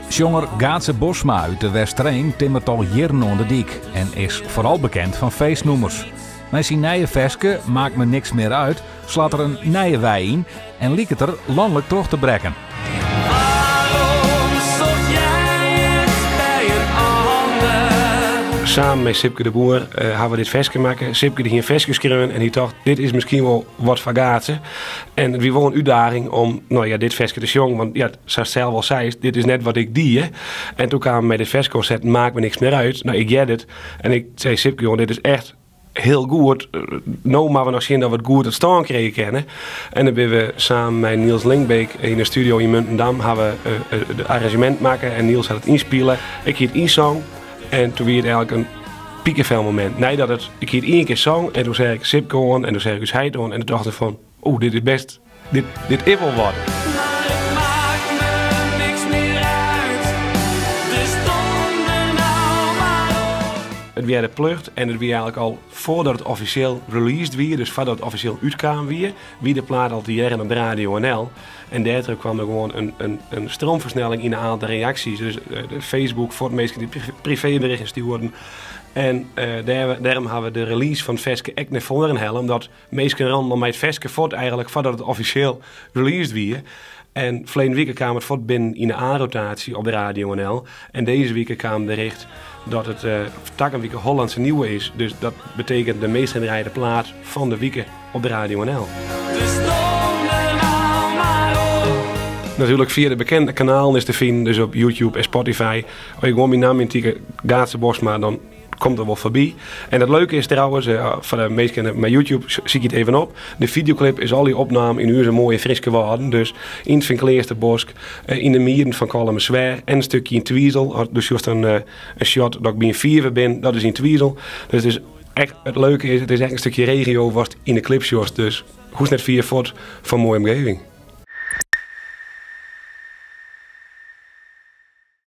Sjonger Gaatze Bosma út De Westereen timmert al jierren oan de dyk en is foaral bekend fan feestnûmers. Mei syn nije ferske Maakt me niks meer uit slacht er in nije wei yn en liket er lanlik troch te brekken. Samen met Sipke de Boer hawwe we dit ferske makke. Sipke hie in ferske skreaun en hy tocht, dit is miskien wol wat foar Gaatze. En it wie wol in útdaging om no ja, dit ferske te sjongen, want ja, sa'tst sels al seist, dit is net wat ik die. En doe kaam mei dit ferske oansetten, Maakt me niks meer uit. No, ik hearde it en ik sei, Sipke, jonge, dit is echt hiel goed. No moatte we noch sjen dat we it goed it stân krije kinne. En dan binne we samen mei Niels Lingbeek yn de studio yn Muntendam hawwe we it arranzjemint makke en Niels hat it ynspile. Ik hie it ynsong en doe wie it eigenlik in pikefelmomint. Neidat it, ik hie it ien kear song en doe seach ik Sipke oan en doe seach ik ús heit oan en doe tocht ik fan, oeh, dit is best Dit, dit is wol wat. It wie de plucht en it wie eigenlik al foardat it offisjeel released wie, dus foardat it offisjeel útkaam wie, wie de plaat al te hearren op de Radio NL. En dêrtroch kwam der gewoan in stroomfersnelling yn de aantal reaksjes. Dus de Facebook foar minsken dy't privéberichten stjoerden. En dêrom hawwe we de release fan it ferske ek nei foaren helle, omdat Minsken rûnen al mei it ferske fuort eigenlik foardat it offisjeel released wie. En ferleden wike kaam it fuort binnen yn de A-rotaasje op de Radio NL. En dizze wike kaam bericht dat it takom wike Hollandse Nieuwe is. Dus dat betekent de meast gedraaide plaat fan de wike op de Radio NL. Natuerlik fia de bekende kanalen is te finen, dus op YouTube en Spotify. As je gewoan myn namme yntype, Gaatze Bosma, dan komt der wol foarby. En it leuke is trouwens, foar de minsken mei YouTube, sykje it even op. De fideoklip is allegear opnaam yn ús moaie Fryske Wâlden. Dus yn it Feankleasterbosk, yn de mieren fan Kollumersweach en in stikje yn Twizel. Do sjochst in shot dat ik by in fiver bin, dat is yn Twizel. Dus it is echt, it leuke is, it is echt in stikje regio watst yn de klip sjochst. Dus hoechst net fier fuort foar in moaie omgeving.